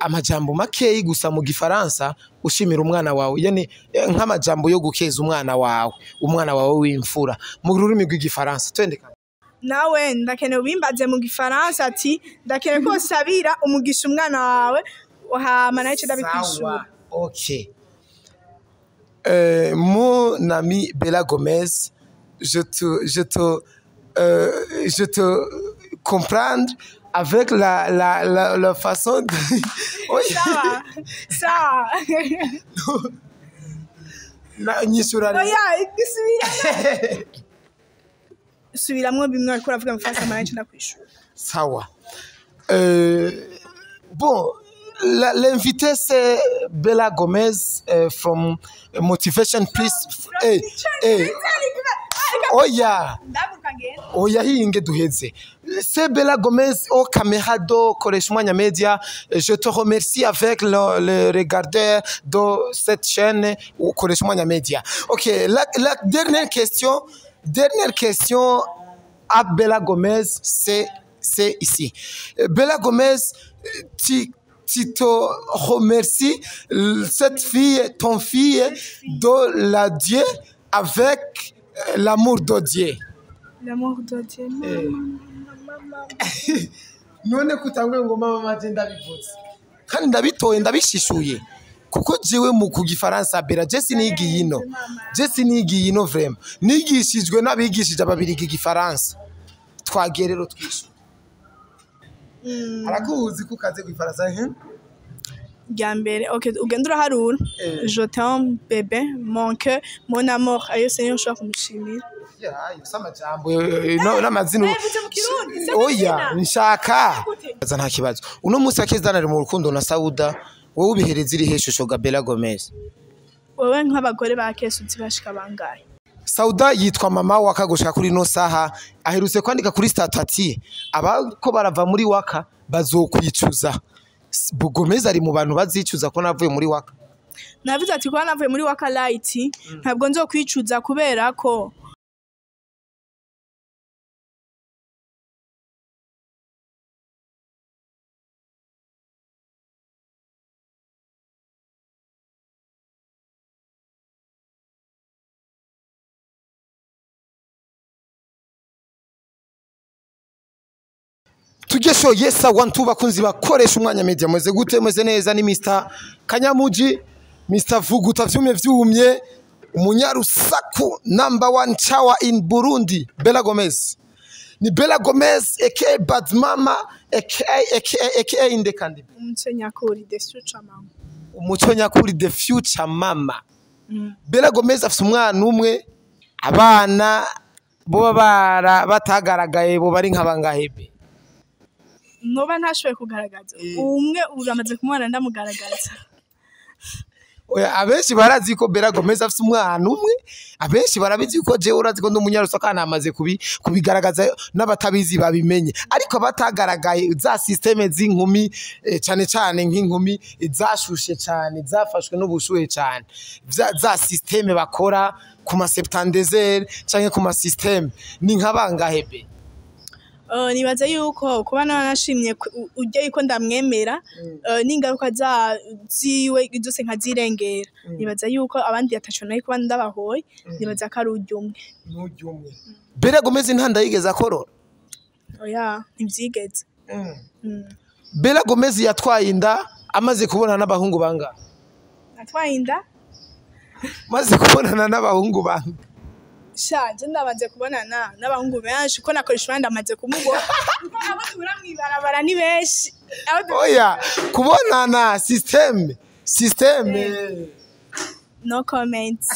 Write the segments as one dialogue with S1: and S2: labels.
S1: Amajambo makeyi gusa mu Gifaransa ushimira umwana wawe, yani nk'amajambo yo gukeza umwana wawe, umwana wawe w'imfura, mu rurimi rw'Igifaransa. Twende.
S2: Nawe ndakeneye ubimbaze mu Gifaransa, ati ndakeneye ko usabira umugisha umwana wawe, hama nawe ico ndabikwishura.
S1: Sawa. Ok. Mon ami Bella Gomez, je te comprendre avec la façon de. Oui.
S2: Sawa sawa.
S1: Nyishura rero.
S2: Oya, isubira, subiramwo bimwe ariko uravuga mu Faransa, hama nawe ico ndakwishura.
S1: Sawa. Bon, l'invité c'est Bella Gomez from Motivation Please. Hey, hey, oya.
S2: Ndavuga ngenda.
S1: Oya, hinge duheze. C'est Bella Gomez au caméra de Koresha Umwanya Media. Je te remercie avec le regardeur de cette chaîne au Koresha Umwanya Media. Ok, la dernière question à Bella Gomez, c'est ici. Bella Gomez, tu te remercies cette fille, ton fille de la Dieu avec l'amour de Dieu.
S2: L'amour de Dieu. Mama.
S1: None kutanguye ngo mama maje, ndabivuze kandi ndabitoye, ndabishishuye, kuko jewe mu ku Gifaransa, Bella, je sinigiye ino, je sinigiye ino, vraiment nigishijwe n'abigishije Ababirigi Igifaransa. Twagiye rero, twishuye. Arakuzi ko ukaze ku Gifaransa, hein?
S2: Rya mbere, okay, ugenda uraharura. Je t'aime bébé, mon cœur, mon amour, ayo se niyo nshobora kumushimira.
S1: Ya, yo amajambo n'amazina.
S2: Nabivuze mu Kirundi, si
S1: Oya.
S2: amazina.
S1: Nshaka
S2: Gute?
S1: Aza nta kibazo. Uno munsi akezana ari mu rukundo na Sauda, wowe ubihereza irihe shusho ga Bella Gomez?
S2: Wowe nk'abagore ba kesi uzi bashika bangahe?
S1: Sauda yitwa mama Waka. Gushika kuri ino saha aherutse kwandika kuri statut ati abako barava muri Waka bazokwicuza. Gomez ari mu bantu bazicuza ko navuye muri Waka.
S2: Navuze ati kuba navuye muri Waka Light ntabwo nzokwicuza, kubera ko
S1: Tujye show. Yes, one two, bakunzi bakoresha Umwanya Media, mweze gute? Mweze neza? Ni Mr Kanyamuji, Mr Vuguta vyumye vyumye, umunyarusaku number one chawa in Burundi. Bella Gomez ni Bella Gomez aka Bad Mama aka aka aka indekandi.
S2: Umuco nyakuri, the future mama.
S1: Umuco nyakuri, the future mama. Bella Gomez afite umwana umwe. Abana bo bara batagaragaye bo bari nk'abangahe be?
S2: Noba ntashoboye kugaragaza umwe, uramaze kumubona ndamugaragaza.
S1: Oya, abenshi barazi ko Bella Gomez afite umwana umwe, abenshi barabizi ko jewe urazi ko ndi umunyarusaku, namaze kubigaragaza n'abatabizi babimenye. Ariko abatagaragaye, za système z'inkumi, cane cane nk'inkumi zashushe cane, zafashwe n'ubushuhe cane, za système bakora ku ma septandezer canke ku ma système, ni nka bangahe be?
S2: Nibaza yuko kuba nashimye uryo yuko ndamwemera, n'ingaruka za ziwe zose nkazirengera, nibaza yuko abandi ataco nayo kuba ndabahoye, nibaza ko ari uryo umwe.
S1: N'uryo umwe. Bella Gomez ntanda yigeze akorora?
S2: Oya, ntivyigeze.
S1: Bella Gomez yatwaye inda amaze kubonana n'abahungu bangahe?
S2: Natwaye inda?
S1: Maze kubonana n'abahungu bangahe?
S2: Sha, je ndabanze kubonana n'abahungu benshi ko nakoresha umwanya, ndamaze kumubona, kuko abo tubura mw'ibarabara ni benshi.
S1: Oya, kubonana système système.
S2: No comments.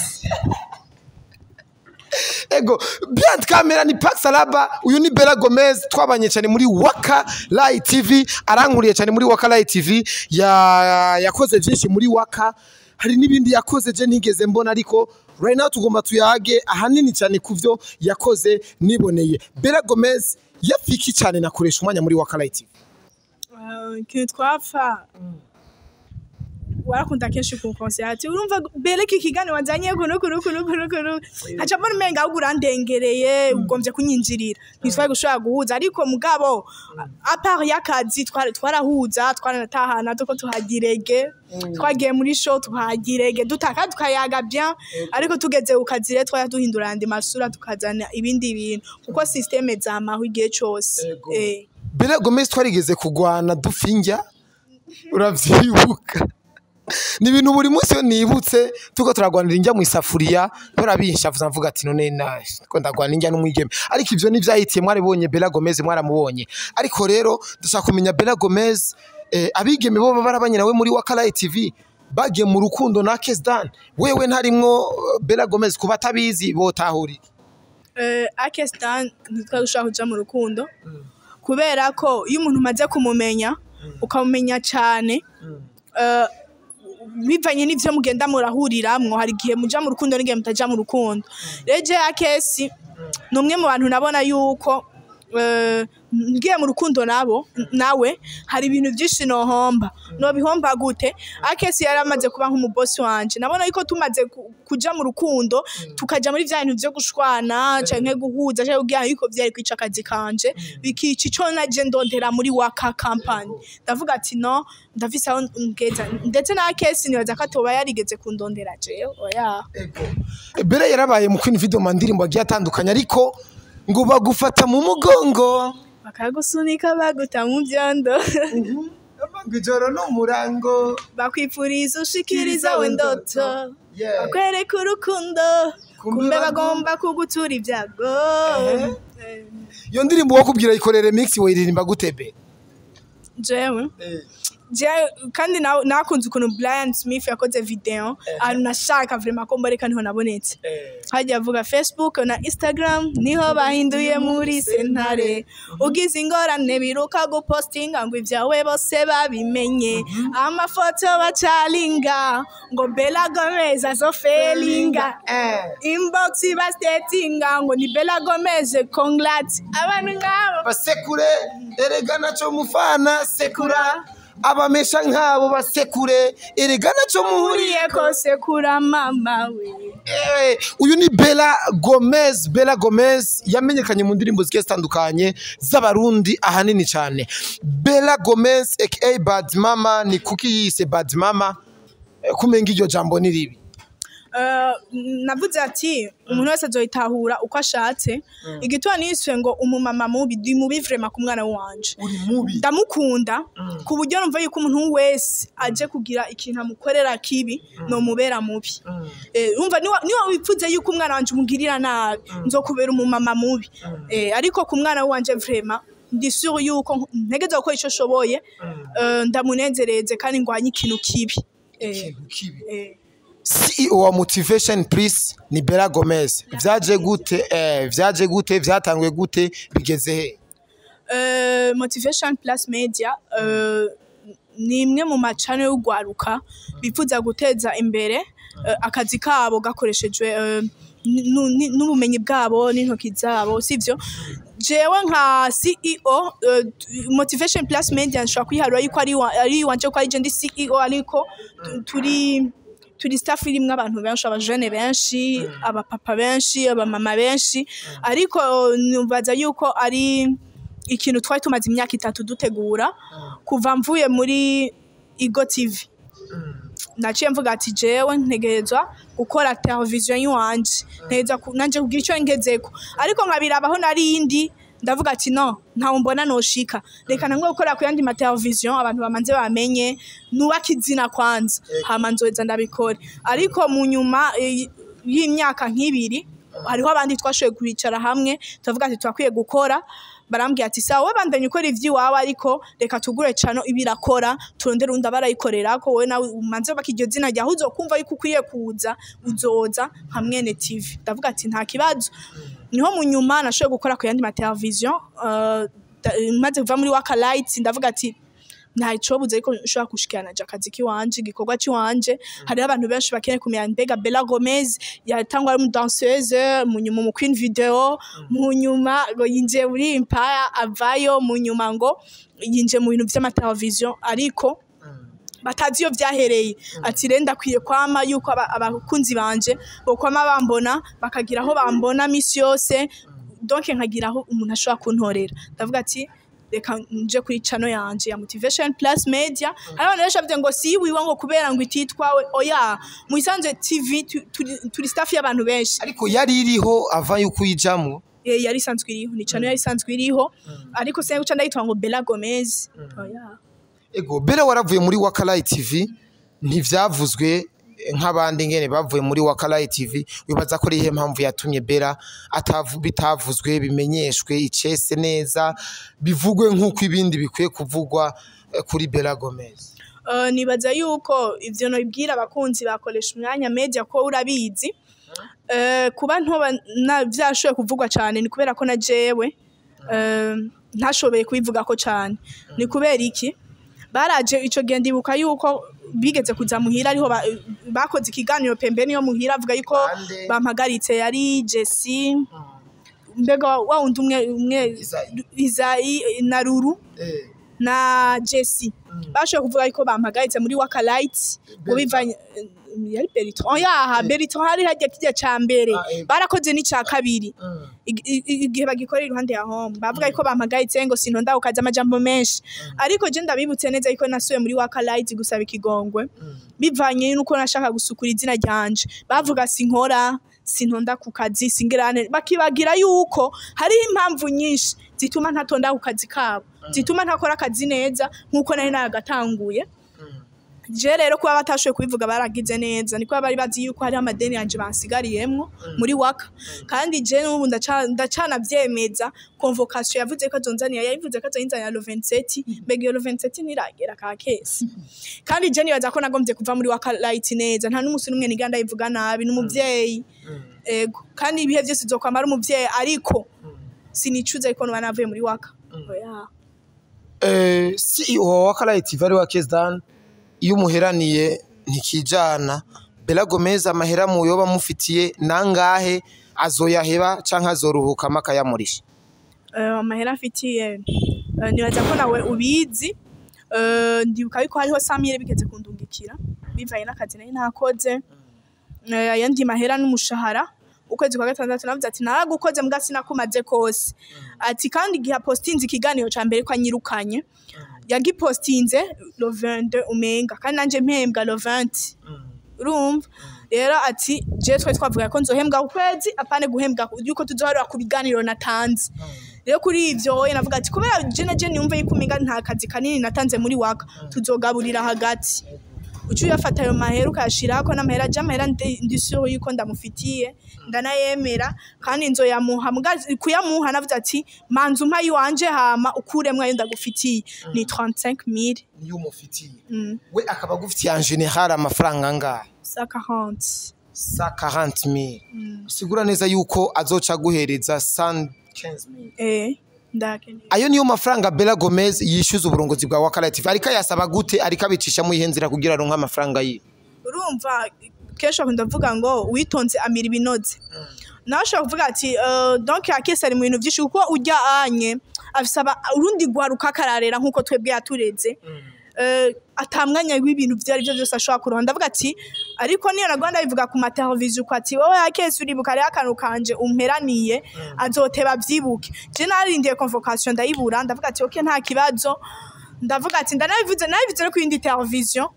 S1: Ego, behind camera ni Pax Alaba. Uyu ni Bella Gomez, twabanye cyane muri Waka Light TV, arankuriye cyane muri Waka Light TV, ya yakoze byinshi muri Waka, hari n'ibindi yakoze je ntigeze mbona, ariko right now tugomba tuyage ahanini cyane kuvyo yakoze niboneye. Bella Gomez yafiki cyane nakoresha umwanya muri Waka Light TV.
S2: Ikintu twapfa Warakunda kenshi kunkonsera ati: "Urumva bereke ikiganiro wazanye kuno kuno kuno kuno kuno." Nkaca mbona umenga ahubwo urandengereye, ugombye kunyinjirira, ntitwari gushobora guhuza. Ariko mugabo à part y'akazi twarahuza, twaranatahana, tuko tuhagirege, twagiye muri show tuhagirege, dutaka, tukayaga bien. Ariko tugeze ku kazi rero twari duhindura andi masura, tukazana ibindi bintu, kuko système zamaho igihe cose.
S1: Bella Gomez, twarigeze kugwana dufinjya, uravyibuka? Ni ibintu buri munsi iyo nibutse tuko turagwanira injya mu isafuriya barabinshavuza, mvuga ati: "None na ko ndagwana injya n'umwigeme?" Ariko ivyo ntivyahitiye. Mwaribonye Bella Gomez, mwaramubonye. Ariko rero dushaka kumenya Bella Gomez, abigeme bo barabanye nawe muri Wakalayi TV bagiye mu rukundo na Kesdan, wewe ntarimwo. Bella Gomez, kuba atabizi botahuri?
S2: Akestan ntitwari gushobora kuja mu rukundo, kubera ko iyo umuntu umaze kumumenya, ukamumenya cane, bivanye n'ivyo mugenda murahuriramwo, hari igihe muja mu rukundo n'igihe mutaja mu rukundo. Rero je Akesi ni umwe mu bantu nabona yuko ngiye mu rukundo nabo nawe hari ibintu byinshi nohomba. Nobihomba gute? Akesi yari amaze kuba nk'umubosi wanje. Nabona yuko tumaze kuja mu rukundo, tukaja muri vya bintu vyo gushwana canke guhuza canke kugira yuko vyari kwica akazi kanje, bikica ico naje ndondera muri Waka Company. Ndavuga ati: "No, ndafise aho ngeza." Ndetse na Akesi nibaza ko atoba yarigeze kundondera jewe, oya.
S1: Bella yarabaye mu Queen Video mu ndirimbo agiye atandukanye, ariko ngo bagufata mu mugongo,
S2: bakagusunika, baguta mu vyondo,
S1: ijoro n'umurango,
S2: bakwipfuriza ushikiriza we ndoto, bakwereka urukundo, kumbe bagomba kugutura ibyago.
S1: Iyo ndirimbo wakubwira ikorere remix, wayiririmba gute be?
S2: Jewe kandi nakunze ukuntu Brian Smith yakoze video. Ahantu nashaka vraiment ko mbareka niho nabonetse, hajya avuga: "Facebook na Instagram niho bahinduye muri sentare, ugize ingorane biruka gupostinga ngo ibyawe bose babimenye, amafoto bacalinga ngo Bella Gomez azofelinga, inbox bastatinga ngo ni Bella Gomez, congrats." Abantu nk'abo
S1: Basekure erega naco mufana, sekura abamesha nk'abo, basekure erega naco muhuriye
S2: uriye ko, sekura mama we.
S1: Uyu ni Bella Gomez. Bella Gomez yamenyekanye mu ndirimbo zigiye zitandukanye z'Abarundi ahanini cyane. Bella Gomez aka Bad Mama, ni kuki yise Bad Mama? Kumenga iryo jambo ni ribi.
S2: Navuze ati umuntu wese azoyitahura uko ashatse. Igituma niswe ngo umumama mubi, ndi mubi vraiment ku mwana wanje.
S1: Uri mubi.
S2: Ndamukunda ku buryo numva yuko umuntu wese aje kugira ikintu amukorera kibi nomubera mubi. Umva, niwa wipfuze yuko umwana wanje umugirira nabi, nzokubera umumama mubi. Ariko ku mwana wanje vraiment ndi sûr yuko ntegeza gukora ico nshoboye, ndamunezereze kandi ngwanye ikintu kibi.
S1: Ikintu kibi.
S2: Eh.
S1: CEO wa Motivation Plus ni Bella Gomez. Vyaje gute? Vyaje gute? Vyatanguye gute? Bigeze he?
S2: Motivation Plus Media ni imwe mu macano y'ugwaruka bifuza guteza imbere akazi kabo gakoreshejwe n'ubumenyi bwabo n'intoki zabo, sivyo? Jewe nka CEO Motivation Plus Media nshobora kwiharura yuko ari iwanje, ko ari je ndi CEO, ariko turi staff irimwo abantu benshi, abajene benshi, abapapa benshi, abamama benshi. Ariko nubaza yuko ari ikintu twari tumaze imyaka 3 dutegura kuva mvuye muri Igo TV. Naciye mvuga ati: "Jewe ntegerezwa gukora televiziyo y'iwanje, ntegerezwa nanje kugira ico ngezeko." Ariko nkabirabaho narindi, ndavuga ati: "No, ntawe mbona noshika, reka nangwe gukora ku yandi mateleviziyo, abantu bamanze bamenye, nubake izina kwanza, hama nzoheza ndabikore." Ariko mu nyuma y'imyaka nk'ibiri hariho abandi twashoboye kwicara hamwe, turavuga ati turakwiye gukora. Barambwira ati: "Sawa, wowe bandanye ukora ivy'iwawe, ariko reka tugure cano ibirakora, turondere undi abarayikorera ko wowe nawe umanze wubake iryo zina ryawe, uzokumva yuko ukwiye kuza, uzoza nka Mwene TV." Ndavuga ati: "Nta kibazo." Niho mu nyuma nashoboye gukora ku yandi mateleviziyo. Maze kuva muri Waka Light, ndavuga ati nta icobuze ariko nshobora gushikirana akazi kiwanje, igikorwa ciwanje. Hariho abantu benshi bakeneye kumenya mbega Bella Gomez yatangwa ari umudanseuse, mu nyuma mu Queen Video, mu nyuma ngo yinjiye muri Empire, avayo mu nyuma ngo yinjiye mu bintu vy'amateleviziyo. Ariko Batazi iyo vyahereye. Ati rero ndakwiye kwama yuko abakunzi banje bokwama bambona, bakagira aho bambona misi yose, donc nkagira aho umuntu ashobora kuntorera. Ndavuga ati reka nje kuri channel yanje ya Motivation Plus Media. Hari abantu benshi bavuze ngo si wiwe, ngo kubera ngo ititwawe. Oya, mu isanzwe TV turi staff y'abantu benshi.
S1: Ariko yari iriho ava yuko uyijamwo?
S2: Yari isanzwe iriho, ni channel yari isanzwe iriho, ariko sinari guca ndayitwa ngo Bella Gomez, oya.
S1: Ego Bella, waravuye muri Wakalayi TV, ntivyavuzwe nk'abandi ngene bavuye muri Wakalayi TV. Wibaza ko ari iyihe mpamvu yatumye Bella bitavuzwe, bimenyeshwe icese neza, bivugwe nk'uko ibindi bikwiye kuvugwa kuri Bella Gomez?
S2: Nibaza yuko ivyo nobibwira abakunzi bakoresha umwanya media ko urabizi. Kuba ntoba vyashoboye kuvugwa cane ni kubera ko na jewe ntashoboye kubivugako cane. Ni kubera iki? Baraje ico gihe, ndibuka yuko bigeze kuza muhira, ariho bakoze ikiganiro pembeni yo muhira, avuga yuko
S1: Bande?
S2: bampagaritse. Yari Jesse, mbega wa wundi umwe umwe.
S1: Isayi.
S2: Isayi na Ruru na Jesse bashoboye kuvuga yuko bampagaritse muri Waka Light ngo bivanye, yari Bertrand, yaha Bertrand hari hajya kijya ca mbere.
S1: Ah, eh.
S2: Barakoze n'ica kabiri. Igihe bagikorera iruhande ya home, bavuga yuko bampagaritse ngo sintonda ukaza, amajambo menshi. Ariko je ndabibutse neza yuko nasuye muri Waka Light gusaba ikigongwe bivanye nuko nashaka gusukura izina ryanje. Bavuga sinkora, sintonda ku kazi, singirane, bakibagira yuko hariho impamvu nyinshi zituma ntatonda ku kazi kabo, zituma ntakora akazi neza nkuko nari naragatanguye. Je rero kuba batashoboye kubivuga baragize neza, niko bari bazi yuko hariho amadeni yanje bansigariyemwo muri Waka. Kandi je n'ubu ndacanavyemeza, convocation yavuze ko azonzanira, yabivuze ko azonzanira le 27. Mbega iyo le 27 ntiragera ka kesi? Kandi je nibaza ko nagombye kuva muri Waka Light neza, nta n'umunsi n'umwe niga ndayivuga nabi. N'umuvyeyi, ego, kandi ibihe vyose uzokwamara umuvyeyi, ariko sinicuza ariko nuba navuye muri Waka, oya.
S1: CEO wa Wakalayi TV ari wa Kesdan, iyo umuheraniye ntikijana. Bella Gomez, amahera muyoba mufitiye nangahe? Azoyaheba canke azoruhuka akayamurisha?
S2: Amahera mfitiye, nibaza ko nawe ubizi. Ndibuka yuko hariho 100,000 bigeze kundungikira bivanye n'akazi nari nakoze. Ayandi mahera n'umushahara ukwezi kwa gatandatu. Navuze ati naragukoze mbwa sinakumaze kose. Ati kandi igihe apostinze ikiganiro ca mbere ko anyirukanye, yagipostinze le 22 umenga, kandi nanje mpembwa le 20. Urumva rero ati je twari twavuga ko nzohembwa ku kwezi, apane guhembwa yuko tuzoharura ku biganiro natanze. Rero kuri ivyo wowe navuga ati kubera je na je niyumve yuko umenga nta kazi kanini natanze muri Waka, tuzogaburira hagati, uca uyafata ayo mahera ukayashirako n'amahera aje. Amahera ndi sure yuko ndamufitiye, ndanayemera kandi nzoyamuha. Muga kuyamuha navuze ati manza umpa iwanje, hama ukuremwo ayo ndagufitiye, ni 35,000.
S1: Niyo umufitiye?
S2: Mm.
S1: We akaba agufitiye en général amafaranga angahe?
S2: 140.
S1: 140,000, bisigura neza yuko azoca aguhereza 115,000.
S2: Eh, ndakeneye.
S1: Ayo niyo mafaranga Bella Gomez yishyuza uburongozi bwa Wakala TV. Ariko ayasaba gute? Ariko abicisha mu iyihe nzira kugira aronke amafaranga yiwe?
S2: Urumva kenshi bakunda kuvuga ngo witonze amira ibinoze. Nawe ashobora kuvuga ati donc akese ari mu bintu byinshi, kuko ujya anye afise urundi rwaruka akararera nkuko twebwe yatureze. Ata mwanya w'ibintu ibyo ari byo byose ashobora kuronka. Ndavuga ati ariko niyo nagwa ndabivuga ku mateleviziyo ko ati wowe akese uribuka rero akantu kanje umperaniye, azoteba vyibuke. Je narindiye convocation ndayibura. Ndavuga ati okay, nta kibazo. Ndavuga ati ndanabivuze, nabivuze no ku yindi televiziyo,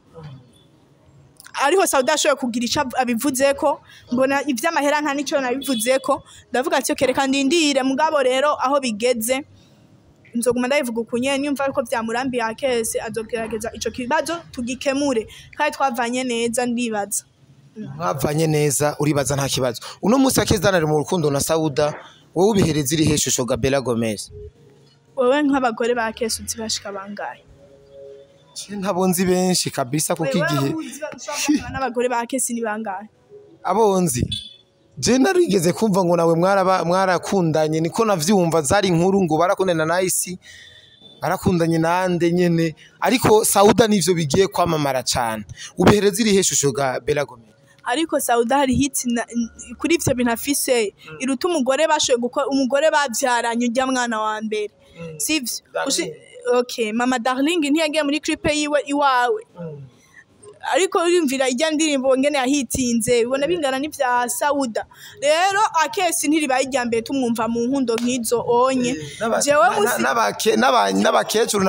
S2: ariho Sauda ashoboye kugira ico abivuzeko. Mbona ivy'amahera nta nico nabivuzeko. Ndavuga ati okay, reka ndindire. Mugabo rero aho bigeze nzoguma ndabivuga ukunye nyumva ko vyamurambiye. Akese azogerageza ico kibazo tugikemure, kandi twavanye neza ndibaza.
S1: Mwavanye neza, uribaza nta kibazo. Uno munsi akezana ari mu rukundo na Sauda, wowe ubihereza irihe shusho ga Bella Gomez?
S2: Wowe nk'abagore ba Kese uzi bashika bangahe?
S1: Je ntabo nzi benshi kabisa, kuko igihe
S2: Wewe uzi ushobora kuba n'abagore ba Kese ni bangahe?
S1: Abo nzi, je narigeze kumva ngo nawe mwarakundanye, niko navyumva, zari inkuru ngo barakundana na Ice, barakundanye nande nyene, ariko Sauda nivyo bigiye kwamamara cane. Ubihereza irihe shusho ga Bella Gomez?
S2: Ariko Sauda hari hit kuri ivyo bintu afise iruta umugore bashoboye gukora, umugore bavyaranye ujya mwana wa mbere, sivyo? Okay, Mama Darling ntiyagiye muri clip yiwe iwawe, ariko urumvira ijya ndirimbo ngene yahitinze, ubona bingana n'ivya Sauda. Rero Akesi ntiribaye irya mbere tumwumva mu nkundo nk'izo onye. Jewe musi
S1: N'abakecuru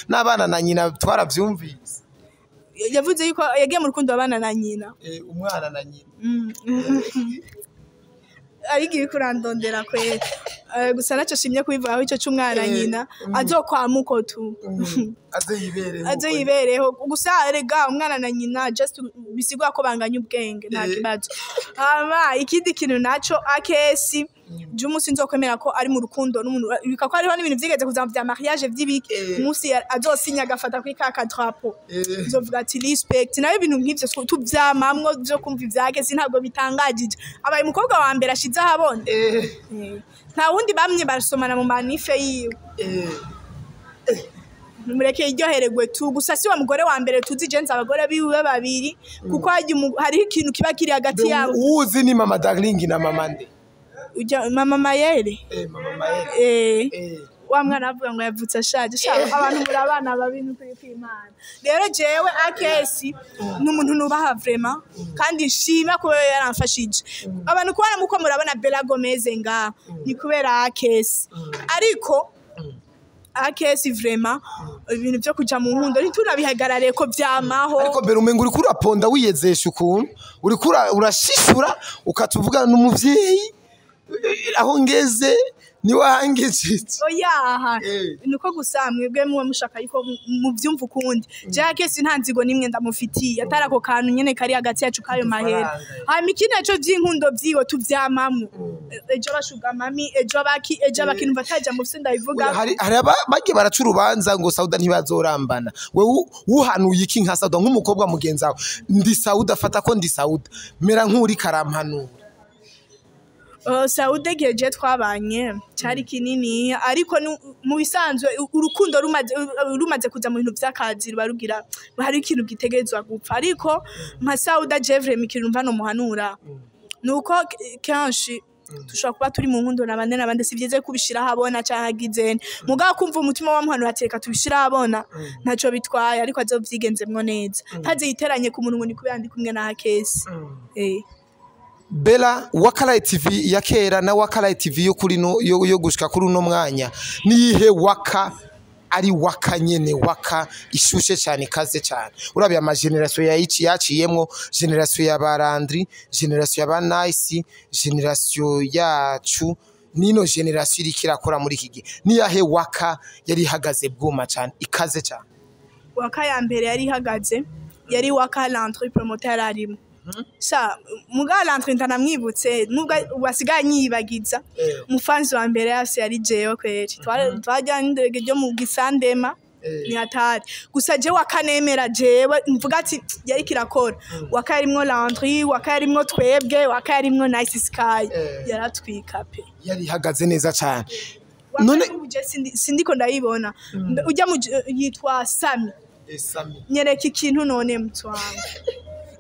S1: n'abana na nyina twaravyumvise.
S2: Yavuze yuko yagiye mu rukundo abana na nyina.
S1: Umwana na nyina.
S2: Ariko iri kurandondera kwera. Gusa naco shimye kubivugaho ico c'umwana nyina azokwamuko tu.
S1: Aze yibereho.
S2: Aze yibereho. Gusa erega umwana na nyina just bisigwa ko banganya ubwenge, nta kibazo. Hama ikindi kintu naco, Akesi je umunsi nzokwemera ko ari mu rukundo n'umuntu, bika ko hariho n'ibintu vyigeze kuza vya mariage vy'ibiki, umunsi azosinya agafata kuri ka drapeau, nzovuga ati respect. Nayo ibintu nk'ivyo tuvyamamwo vyo kumva ivya Akesi ntabwo bitangajije, abaye umukobwa wa mbere ashize ahabona. Nta wundi bamye barasomana mu manife yiwe. Mureke iryohererwe tu. Gusa si wa mugore wa mbere tuzi, jenze abagore biwe babiri, kuko hariho ikintu kiba kiri hagati yabo.
S1: Uzi ni Mama Darling na mama nde?
S2: Ujya Mama Mayere.
S1: Mama Mayere.
S2: Wa mwana avuga ngo yavutse ashaje. Sha, abantu muri abana babi n'ukuri kw'Imana. Rero jewe Akesi ni umuntu nubaha vraiment, kandi nshima kuba yaramfashije. Abantu kubona muko murabona Bella Gomez ngaha ni kubera Akesi, ariko Akesi vraiment ibintu byo kuja mu nkundo ntitunabihagarare ko vyamaho.
S1: Ariko mbere umenga uriko uraponda wiyezesha ukuntu uriko urashishura ukatuvuga n'umuvyeyi, aho ngeze niwe ahangejeje.
S2: Oyaha. Nuko gusa mwebwe muba mushaka yuko muvyumva ukundi. Je Akesi nta nzigo nimwe ndamufitiye, atari ako kantu nyene kari hagati yacu kayo mahera. Hanyuma ikindi naco, vy'inkundo vyiwe tuvyamamwo, ejo bashuga mami, ejo baki, ejo baki, numva ataja mufise ndabivuga.
S1: Hari bagiye baraca urubanza ngo Sauda ntibazorambana. Wewe wuhanuye iki nka Sauda, nk'umukobwa mugenzi wawe? Ndi Sauda, fata ko ndi Sauda, mera nk'uri karampanura.
S2: Sauda igihe je twabanye cari kinini, ariko mu bisanzwe urukundo rumaze kuza mu bintu vy'akazi ruba rugira hari ikintu gitegerezwa gupfa. Ariko nka Sauda, je vraiment ikintu mva nomuhanura nuko kenshi dushobora kuba turi mu nkundo nabande nabande, si vyiza kubishira ahabona canke agizene. Mugabo kumva umutima wamuhanura ati reka tubishire ahabona, ntaco bitwaye, ariko azovyigenzemwo neza, ntaze yiteranye ku muntu ngo ni kubera ndi kumwe na Akesi.
S1: Bella, Wakalight TV ya kera na Wakalight TV yo kuri no yo gushika kuri uno mwanya, niyihe waka ari waka nyene, waka ishushe cyane, ikaze cyane? Urabiye ama generation ya ici yaciyemwo, generation ya Barandri, generation ya ba Nice, generation yacu, nino generation iriko irakora muri iki gihe, niyahe waka yari ihagaze bwuma cyane, ikaze cyane?
S2: Waka ya mbere yari ihagaze yari waka Landry Promoter yari arimo. Sha muga Landry ndanamwibutse nubwo wasigaye nyibagiza. Umufanzi wa mbere yase yari jewe kweri. Twajyanye indege ryo mu gisandema, ni hatari. Gusa jewe wakanemera, jewe mvuga ati yari kirakora waka yarimwo Landry, waka yarimwo twebwe, waka yarimwo Nice Sky. Yaratwika pe.
S1: Yari ihagaze neza cyane.
S2: Waka
S1: None
S2: ubu je sindiko ndayibona. Ujya mu yitwa Sami.
S1: Sami.
S2: Nyereka ikintu none mutwangu.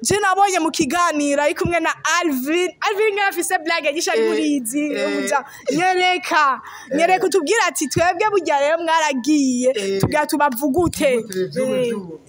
S2: Je nabonye mu kiganiro ari kumwe na Alvin. Alvin ngara afise blague gisha ari murizi umuja. Nyereka, nyereka utubwira ati twebwe burya rero mwaragiye tubwira tubavugute.
S1: Tubavugute, vyubu,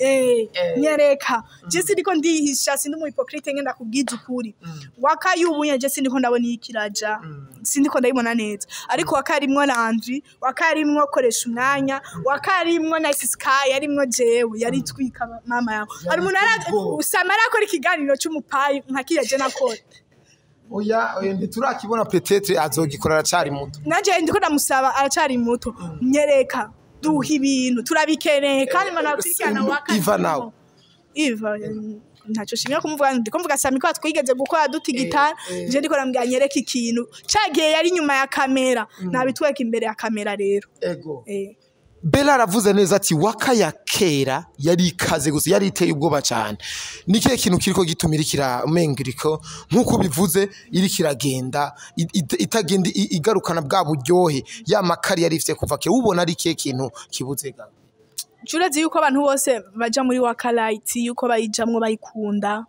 S2: Nyereka. Je sindiko ndihisha, sindi umu hypocrite, ngenda kubwiza ukuri. Waka y'ubu je sindiko ndabona ikiraja, sindiko ndayibona neza, ariko waka yarimwo Landry, waka yarimwo koresha umwanya, waka yarimwo Nice Sky, yarimwo jewe, yari twika mama yawe. Hari umuntu usama arakora ikiganiro c'umupayi nka kiriya je nakora?
S1: Oya, oya, ntiturakibona, peut-être azogikora, aracari muto.
S2: Nanje ndiko ndamusaba, aracari muto. Nyereka, duha ibintu turabikeneye kandi mana bakurikirana waka.
S1: Iva nawe.
S2: Iva ntacyo shimye kumuvuga, ndiko mvuga Sami ko twigeze gukora dutigitara. Je ndiko ndambwira nyereka ikintu cagiye yari inyuma ya kamera, nabitweka imbere ya kamera rero.
S1: Ego. Bella aravuze neza ati waka ya kera yari ikaze gusa yari iteye ubwoba cyane. Ni kihe kintu kiriko gituma irikira umengiriko nk'uko bivuze iriko iragenda itagenda igarukana bwa buryohe ya makari yari ifite kuva kera? Ubona ari ikihe kintu kibuze ga?
S2: Urazi yuko abantu bose baja muri Waka Light yuko bayijamwo bayikunda.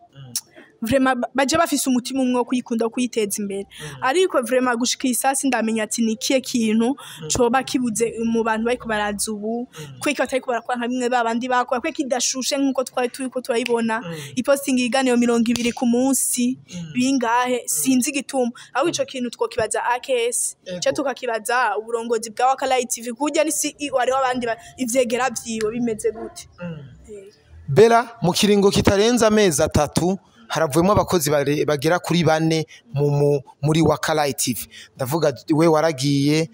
S2: Vraiment baje bafise umutima umwe wo kuyikunda, wo kuyiteza imbere. Ariko vraiment gushika iyi sasi ndamenya ati ni ikihe kintu coba kibuze mu bantu bariko baraza ubu, kweki batariko barakora nka bimwe babandi bakora, kweki idashushe nk'uko twari turiko turayibona, ipostinga ibiganiro 20 ku munsi bingahe, sinzi igituma. Ahubwo ico kintu twokibaza AKS cyo tukakibaza uburongozi bwa Waka Light TV, kurya ni CEO, hariho abandi ivyegera vyiwe bimeze gute?
S1: Bella, mu kiringo kitarenze amezi 3 haravuyemo abakozi bagera kuri 4 muri Waka Light TV. Ndavuga we waragiye,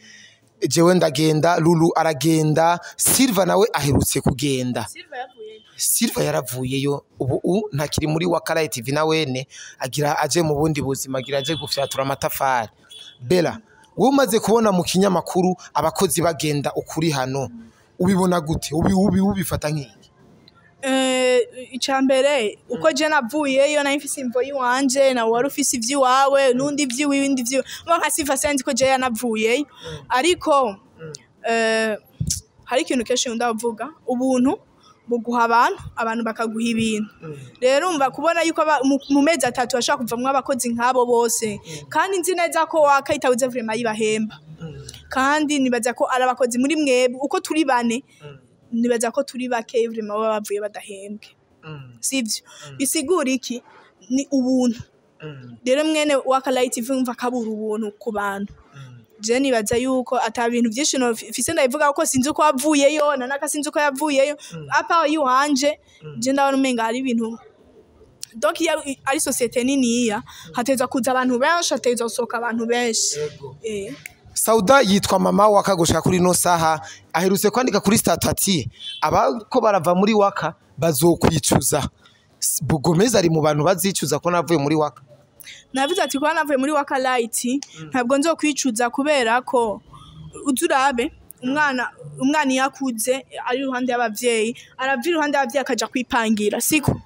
S1: jewe ndagenda, Lulu aragenda, Silva nawe aherutse kugenda.
S2: Silva yavuye.
S1: Silva yaravuyeyo, ubu ntakiri muri Waka Light TV, na wene agira aje mu bundi buzima, agira aje gufyatura amatafari. Bella, wowe umaze kubona mu kinyamakuru abakozi bagenda ukuri hano, ubibona gute? Ubi ubifata nk'iki?
S2: Icambere uko je navuyeyo nari mfise imvo yiwanje, nawe wari ufise ivy'iwawe, n'undi ivy'iwiwe, indi ivy'iwe. Mba nka Silva sinzi ko je yanavuyeyo, ariko hari ikintu kenshi nkunda kuvuga: ubuntu buguha abantu, abantu bakaguha ibintu. Rero umva, kubona yuko mu mezi 3 bashobora kuvamwo abakozi nk'abo bose, kandi nzi neza ko Waka itabuze vraiment yibahemba, kandi nibaza ko ari abakozi muri mwebwe uko turi 4, nibaza ko turi bake vraiment baba bavuye badahembwe, sivyo? Bisigura iki? Ni ubuntu. Rero mwene Waka Light TV umva akabura ubuntu ku bantu. Je nibaza yuko ata bintu byinshi no fise ndabivuga, kuko sinzi uko yavuyeyo na naka, sinzi uko yavuyeyo apa yiwanje. Je ndabona umenga hari ibintu, donc iyo ari société niniya hateza kuza abantu benshi, hateza gusohoka abantu benshi.
S1: Sauda yitwa mama Waka gushika kuri no saha aherutse kwandika kuri statut ati abako barava muri Waka bazokwicuza. Gomez ari mu bantu bazicuza ko navuye muri Waka.
S2: Navuze ati kuba navuye muri Waka Light ntabwo nzokwicuza, kubera ko uzurabe umwana iyo akuze ari iruhande y'abavyeyi, arava iruhande y'abavyeyi akaja kwipangira, siko?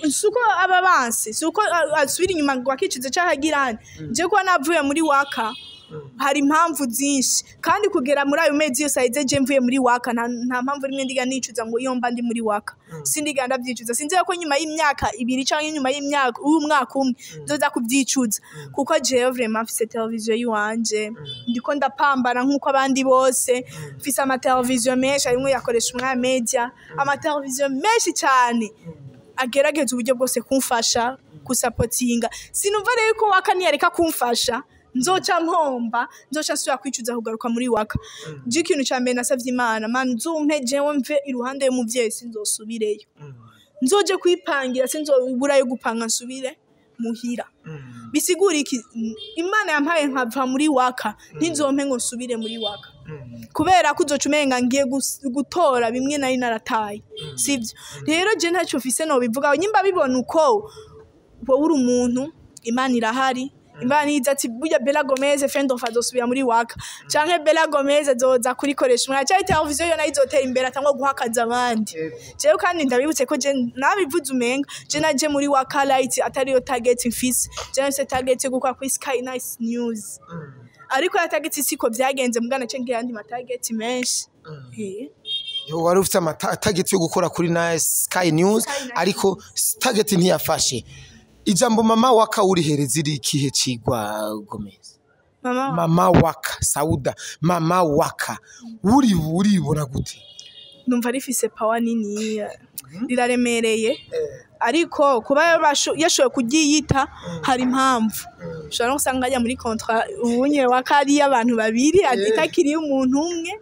S2: Siko aba bansi, siko asubira inyuma ngo akicuze canke agirane. Je kuba navuye muri Waka hari impamvu zinshi, kandi kugera muri ayo mezi yose aheze je mvuye muri Waka, nta mpamvu rimwe ndiga nicuza ngo iyo mba ndi muri Waka. Sindiga ndavyicuza. Sinzi ko nyuma y'imyaka 2 canke nyuma y'imyaka umwaka umwe nzoza kuvyicuza, kuko jewe vraiment mfise televiziyo yiwanje, ndiko ndapambana nk'uko abandi bose. Mfise amateleviziyo menshi, harimwo yakoresha Umwanya Media, amateleviziyo menshi cyane agerageza uburyo bwose kumfasha, gusapotinga. Sinumva rero ko Waka niyareka kumfasha nzoca mpomba, nzoca nsubira kwicuza kugaruka muri Waka. Je ikintu ca mbere nasavye Imana: Mana, uzumpe jewe mve iruhande y'umuvyeyi, sinzosubireyo, nzoje kwipangira, sinzobura yo gupanga nsubire muhira. Bisigura iki? Imana yampaye nkava muri Waka, ntizompe ngo nsubire muri Waka, kubera ko uzoca umenga ngiye gutora bimwe nari narataye, sivyo? Rero je ntacyo mfise nobivugaho. Nyimba bibona uko wowe uri umuntu, Imana irahari. Imana iza ati burya Bella Gomez friend of azosubira muri Waka, canke Bella Gomez azoza kurikoresha umwana, canke televiziyo yo nayo izotera imbere, atangwa guhakaza abandi. Jewe kandi ndabibutse ko je nabivuze, umenga je naje muri Waka Light atariyo target mfise. Je nafise target yo gukora kuri Sky Nice News, ariko ya target siko vyagenze, mugana ce ngira andi ma target menshi.
S1: Yo, wari ufite target yo gukora kuri na Sky News,
S2: Sky Nice.
S1: Ariko target ntiyafashe. Ijambo mama Waka urihereza iri ikihe cigwa, Gomez?
S2: Mama.
S1: Mama Waka, Sauda, mama Waka, uri uribona gute?
S2: Numva rifise power nini, riraremereye, ariko kuba yashoboye kuryiyita hari impamvu. Ushobora no gusanga ajya muri contrat ubunye Waka ari abantu babiri, itakiri umuntu umwe,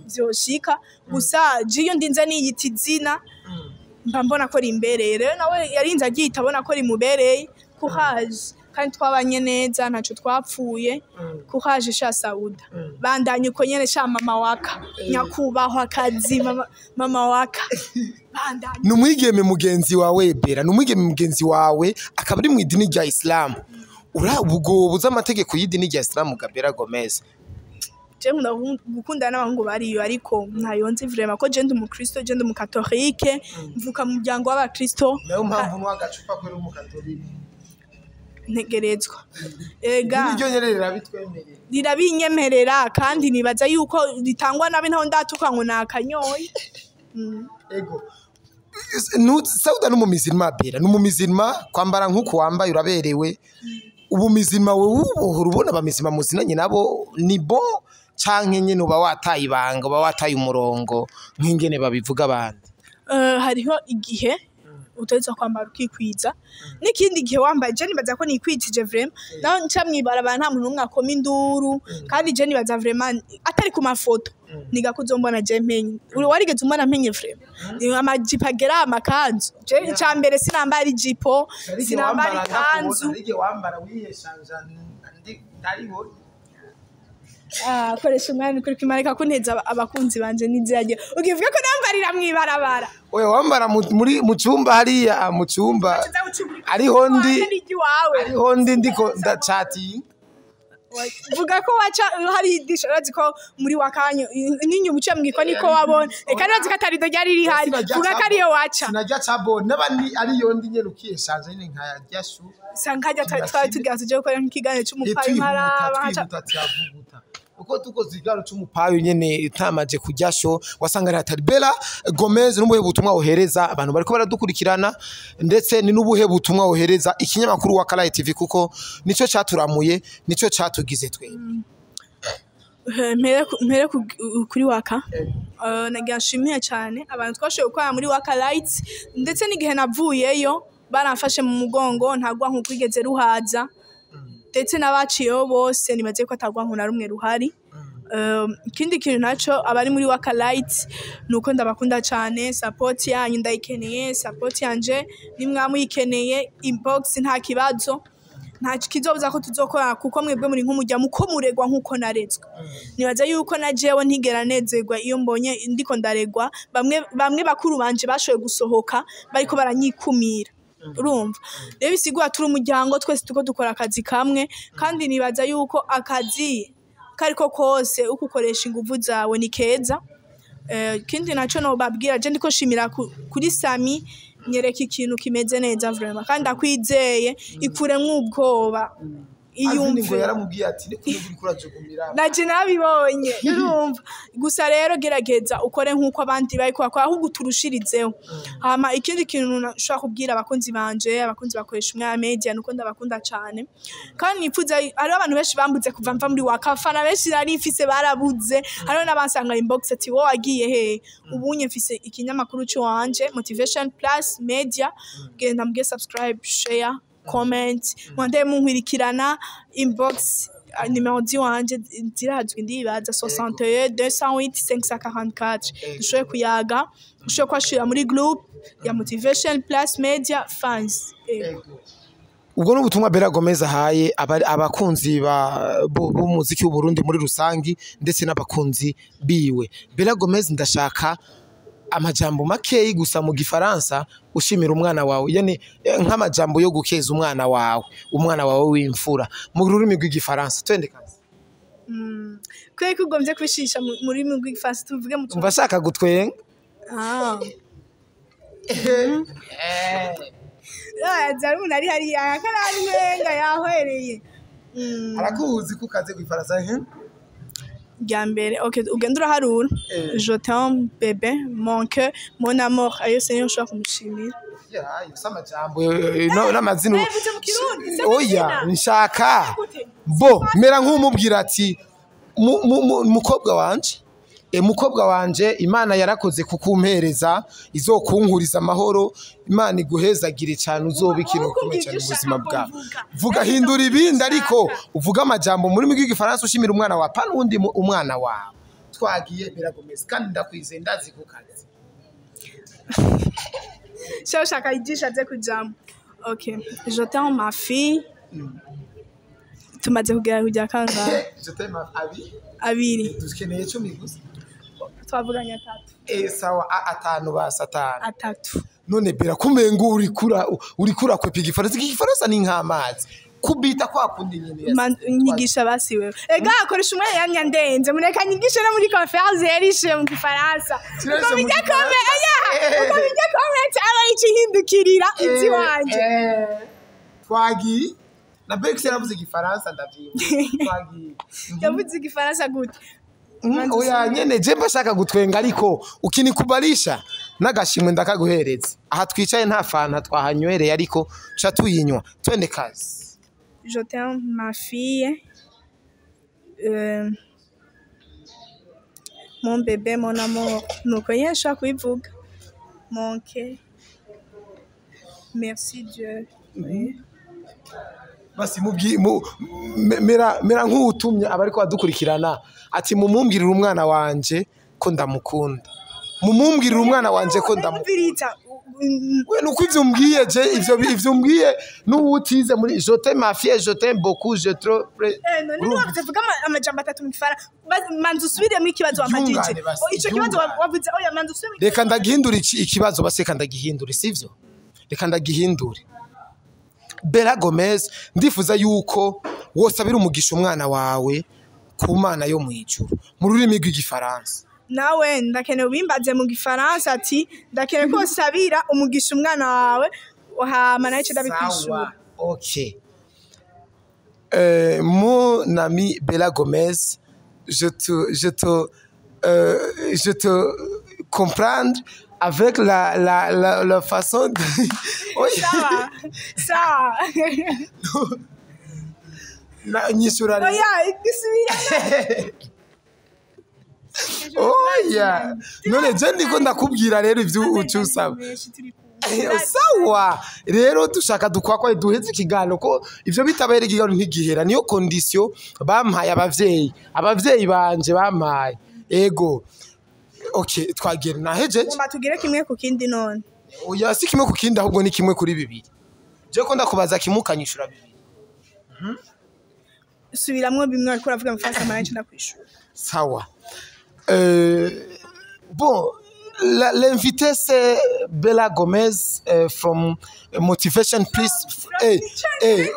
S2: vyoshika. Gusa je iyo ndinze niyita izina mba mbona ko rimbereye. Rero nawe yarinze aryita abona ko rimubereye. Courage, kandi twabanye neza, ntaco twapfuye. Courage sha Sauda, bandanye uko nyene sha mama Waka, nyakubahwa kazi mama, mama Waka, bandanye.
S1: Ni umwigeme mugenzi wawe Bera, ni umwigeme mugenzi wawe akaba ari mu idini rya Isilamu. Ura ubwo buza amategeko y'idini rya Isilamu, Gabera Gomez?
S2: Je nkunda gukundana n'abahungu bariyo, ariko ntayo nzi vraiment, ko je ndi umukristo, je ndi umukatolike, mvuka mu muryango w'abakristo.
S1: Nayo mpamvu nwa agacupa kuri umukatolike.
S2: Ntegerezwa ega.
S1: Niryo nyene rirabitwemerera.
S2: Rirabinyemerera, kandi nibaza yuko ritangwa nabi, ntaho ndatuka ngo nakanyoye.
S1: Ego. Sauda n'umumizirima, Bera n'umumizirima, kwambara nk'uko wambaye uraberewe. Ubumizima wewe ubuhora ubona abamizima muzinanye nabo ni bon, canke nyene uba wataye ibanga, uba wataye umurongo nk'ingene babivuga abandi?
S2: Hariho igihe utegerezwa kwambara ukikwiza, n'ikindi gihe wambaye. Je nibaza ko nikwijije vraiment, naho nca mwibarabara nta muntu n'umwe akoma induru. Kandi je nibaza vraiment atari ku mafoto niga kuzombona je mpenye. Uri warigeze umbona mpenye vraiment? Ni amajipo agera amakanzu. Je ica mbere sinambara ijipo, sinambara ikanzu.
S1: Igihe wambara wiyeshanja ndariho.
S2: Ah, koresha umwanya kuri kimarika kunteza abakunzi banje n'inzira ukivuga ko nambarira mwibarabara.
S1: Oya, wambara muri mu cyumba hariya, mu cyumba ariho ndi.
S2: Iwawe.
S1: Ariho ndi, ndiko ndachati.
S2: Vuga ko waca hari idisha, urazi ko muri wakanyo n'inyuma uciye mu gikoni ko wabona, eka urazi ko atari ryari rihari, vuga ko ariyo waca.
S1: Sinajya cabo naba ni ariyo ndi nyene, ukiyeshanja nyene nkayarya shu.
S2: Usanga hajya twari tugira tuje gukora nk'ikiganiro c'umupayi nkaraba nkaca.
S1: Twihuta tiravuguta uko tukoze ikiganiro c'umupayo nyene tamaje kurya sho, wasanga ari hatari. Bella Gomez, n'ubuhe butumwa wohereza abantu bariko baradukurikirana, ndetse ni n'ubuhe butumwa wohereza ikinyamakuru wa Karaye TV, kuko nico caturamuye, nico catugize twebwe?
S2: Mpere kuri Waka. Nagira nshimiye cyane abantu twashoboye gukorana muri Waka Lights, ndetse n'igihe navuyeyo baramfashe mu mugongo, ntagwa nkukwigeze ruhaza, ndetse n'abaciyeho bose nibaze ko atagwa na rumwe ruhari. Ikindi kintu naco, abari muri Waka Light, nuko ndabakunda cyane. Support yanyu ndayikeneye, support yanje nimwa muyikeneye inbox, nta kibazo, nta kizobuza ko tuzokorana, kuko mwebwe muri nk'umujya muko muregwa nkuko narezwe. Nibaza yuko na jewe ntigera nezerwa iyo mbonye ndiko ndaregwa bamwe bamwe bakuru banje bashoboye gusohoka bariko baranyikumira. Urumva rero bisigura turi umuryango twese, tuko dukora akazi kamwe, kandi nibaza yuko akazi kariko kose uko ukoresha inguvu zawe ni keza. Ikindi naco nobabwira, je ndiko shimira kuri Sami, nyereka ikintu kimeze neza vraiment, kandi ndakwizeye, ikuremwo ubwoba.
S1: Alvin ngo
S2: Iyumve.
S1: yaramubwiye ati ni kuno uriko urajugumira.
S2: Naje nabibonye, urumva. Gusa rero gerageza ukore nk'uko abandi bariko bakora, ahubwo uturushirizeho. Hama ikindi kintu nshobora kubwira abakunzi banje, abakunzi bakoresha Umwanya Media, nuko ndabakunda cane, kandi nifuza. Hariho abantu benshi bambuze kuva mva muri Waka, abafana benshi nari mfise barabuze. Hariho n'abansanga inbox ati: "Wowe wagiye hehe?" Ubunye mfise ikinyamakuru ciwanje, Motivation Plus Media. Genda muge subscribe, share, comment, mwande munkwirikirana inbox. Nimero ziwanje zirazwi ndibaza, 61 208 544. Dushoboye kuyaga, ushoboye kwashira muri group ya Motivation Plus Media fans. Ego.
S1: Ubwo ni ubutumwa Bella Gomez ahaye abakunzi b'umuziki w'u Burundi muri rusangi, ndetse n'abakunzi biwe. Bella Gomez, ndashaka amajambo makeyi gusa mu gifaransa ushimira umwana wawe, yani nk'amajambo yo gukeza umwana wawe, umwana wawe w'imfura, mu rurimi rw'igifaransa. Twende kazi.
S2: Kubera ko ugombye kubishisha mu rurimi rw'igifaransa, tuvuge mu
S1: Umva, ashaka gutwenga.
S2: Ah. Zari umuntu ari hariya akarantwenga yahwereye.
S1: Arakuzi ko ukaze kw'ifaransa, he?
S2: Rya mbere, okay, ugenda uraharura. Je t'aime bébé, mon cœur, mon amour, ayo se niyo nshobora kumushimira.
S1: Ya, ayo si amajambo n'amazina.
S2: Nabivuze mu Kirundi, si
S1: Oya.
S2: amazina.
S1: Nshaka
S2: Gute?
S1: bo mera nk'umubwira ati: "Mukobwa wanje, mukobwa wanje, Imana yarakoze kukumpereza, izokunkuriza amahoro, Imana iguhezagire cyane, uzoba ikintu gikomeye cyane mu buzima bwawe." Vuga, hindura ibindi, ariko uvuga amajambo muri rw'igifaransa ushimira umwana wawe, pana uwundi, umwana wawe. Twagiye, biragomeza, kandi ndakwizeye, ndazi ku kazi.
S2: Sha ushaka ijisho aze kujamo. Ok, je t'aime ma fille. Tumaze kugera kujya kangahe?
S1: Je t'aime abi.
S2: Abiri.
S1: Dukeneye 10 gusa.
S2: Twavuganye atatu.
S1: Sawa, atanu basi, atanu.
S2: Atatu.
S1: None Bera, kumengo urikura urikura kwepa igifaransa. Iki gifaransa ni nk'amazi kubita kwa kundi nyene
S2: Nyigisha basi wewe. Ega akoresha umwanya yamya ndenze, mureka nyigishe no muri conférence yarishe mu gifaransa.
S1: Sinarishe
S2: Uko
S1: mu
S2: bijya
S1: Gifaransa.
S2: kome aya, uko bijya comment aba yicihindukirira iziwanje.
S1: Twagiye na Bex yaravuze igifaransa, ndavyibuka. Twagiye.
S2: Yavuze igifaransa gute?
S1: Oya nyene, je mbashaka gutwenga, ariko ukinikubalisha N'agashimwe ndakaguhereza. Aha twicaye nta fanta twahanywereye, ariko ca tuyinywa. Twende kazi.
S2: Je t'aime ma fille, mon bébé, mon amour. Nuko nyene nshobora kubivuga. Mon cœur, merci Dieu.
S1: Basi mubwi mera nk'uwutumye abariko badukurikirana ati mumumbwirire umwana wanje ko ndamukunda, mumumbwirire umwana wanje ko ndamukunda.
S2: Umviriza.
S1: We nuko ivyo umbwiye, je ivyo umbwiye n'uwutize muri je t'aime ma fille, je t'aime beaucoup, je trop.
S2: None ntiwavuze, vuga amajambo atatu mu gifaransa. Manza usubiremo ikibazo wambajije.
S1: Iryungane basi,
S2: Oh, ico kibazo
S1: iryungane.
S2: Wavuze oya, manza usubiremo.
S1: Reka ndagihindure ikibazo basi, reka ndagihindure, sivyo? Reka ndagihindure. Bella Gomez, ndifuza yuko wosabira umugisha umwana wawe ku Mana yo mu ijuru mu rurimi rw'Igifaransa.
S2: Nawe ndakeneye ubimbaze mu gifaransa, ati ndakeneye ko usabira umugisha umwana wawe, hama nawe ico ndabikwishura.
S1: Sawa, ok. Mon ami Bella Gomez, je te comprendre avec la façon de... Oui.
S2: Sawa sawa.
S1: Nyishura rero.
S2: Oya, gisubira.
S1: Oya, none je ndiko ndakubwira rero ivyo uca usaba. Sawa rero, dushaka dukwakwa duheze ikiganiro, ko ivyo bitabaye ikiganiro ntigihera. Niyo condition bampaye abavyeyi banje bampaye. Ego, okay, twagiye, nahejeje.
S2: Ngomba tugire kimwe ku kindi none.
S1: Oya, si kimwe ku kindi, ahubwo ni kimwe kuri bibiri. Je ko ndakubaza kimwe ukanyishura bibiri.
S2: Subiramwo bimwe ariko uravuga mu faransa, mara nce ndakwishura.
S1: Sawa. Bon, l'invité c'est Bella Gomez from Motivation Please. Eh, eh,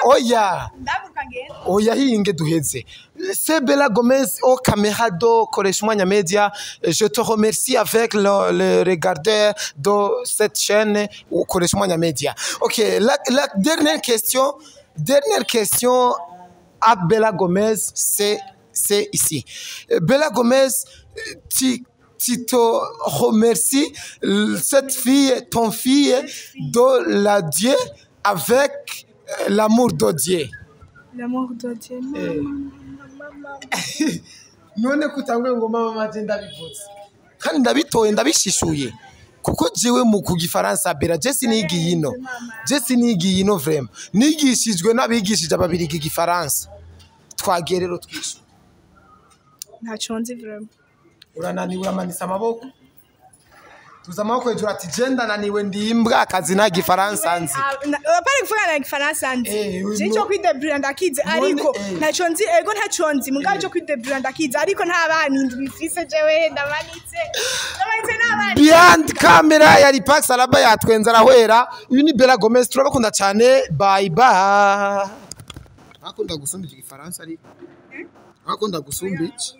S1: oya.
S2: Ndavuga ngenda.
S1: Oya, hinge duheze. C'est Bella Gomez au caméra de Koresha Umwanya Media. Je te remercie avec le regardeur de cette chaîne au Koresha Umwanya Media. Ok, la dernière question à Bella Gomez, c'est ici. Bella Gomez, tu te remercies cette fille, ton fille de la Dieu avec l'amour de Dieu.
S2: L'amour de Dieu. Mama, mama.
S1: None kutangwe ngo mama maje, ndabivutse kandi ndabitoye, ndabishishuye, kuko jewe mu ku gifaransa, Bella, je sinigiye ino, je sinigiye ino vraiment, nigishijwe n'abigishije ababirigi igifaransa. Twagiye rero, twishyura.
S2: Ntaco nzi vraiment.
S1: Urananiwe, uramanitse amaboko, tuza amaboko hejuru ati je ndananiwe, ndi imbwa, akazi nta gifaransa nzi.
S2: Apari kuvuga na gifaransa nzi. Je
S1: no.
S2: cyo kwidebrouiller ndakizi, ariko ntaco nzi. Ego, ntaco nzi, mugabo cyo kwidebrouiller ndakizi, ariko nta bana indwi mfise jewe. Ndamanitse n'abana.
S1: Behind camera yari Pax Alaba, yatwenza arahwera. Uyu ni Bella Gomez, turabakunda cyane, bye bye. Akunda gusumba igifaransa, ariko akunda gusumba iki?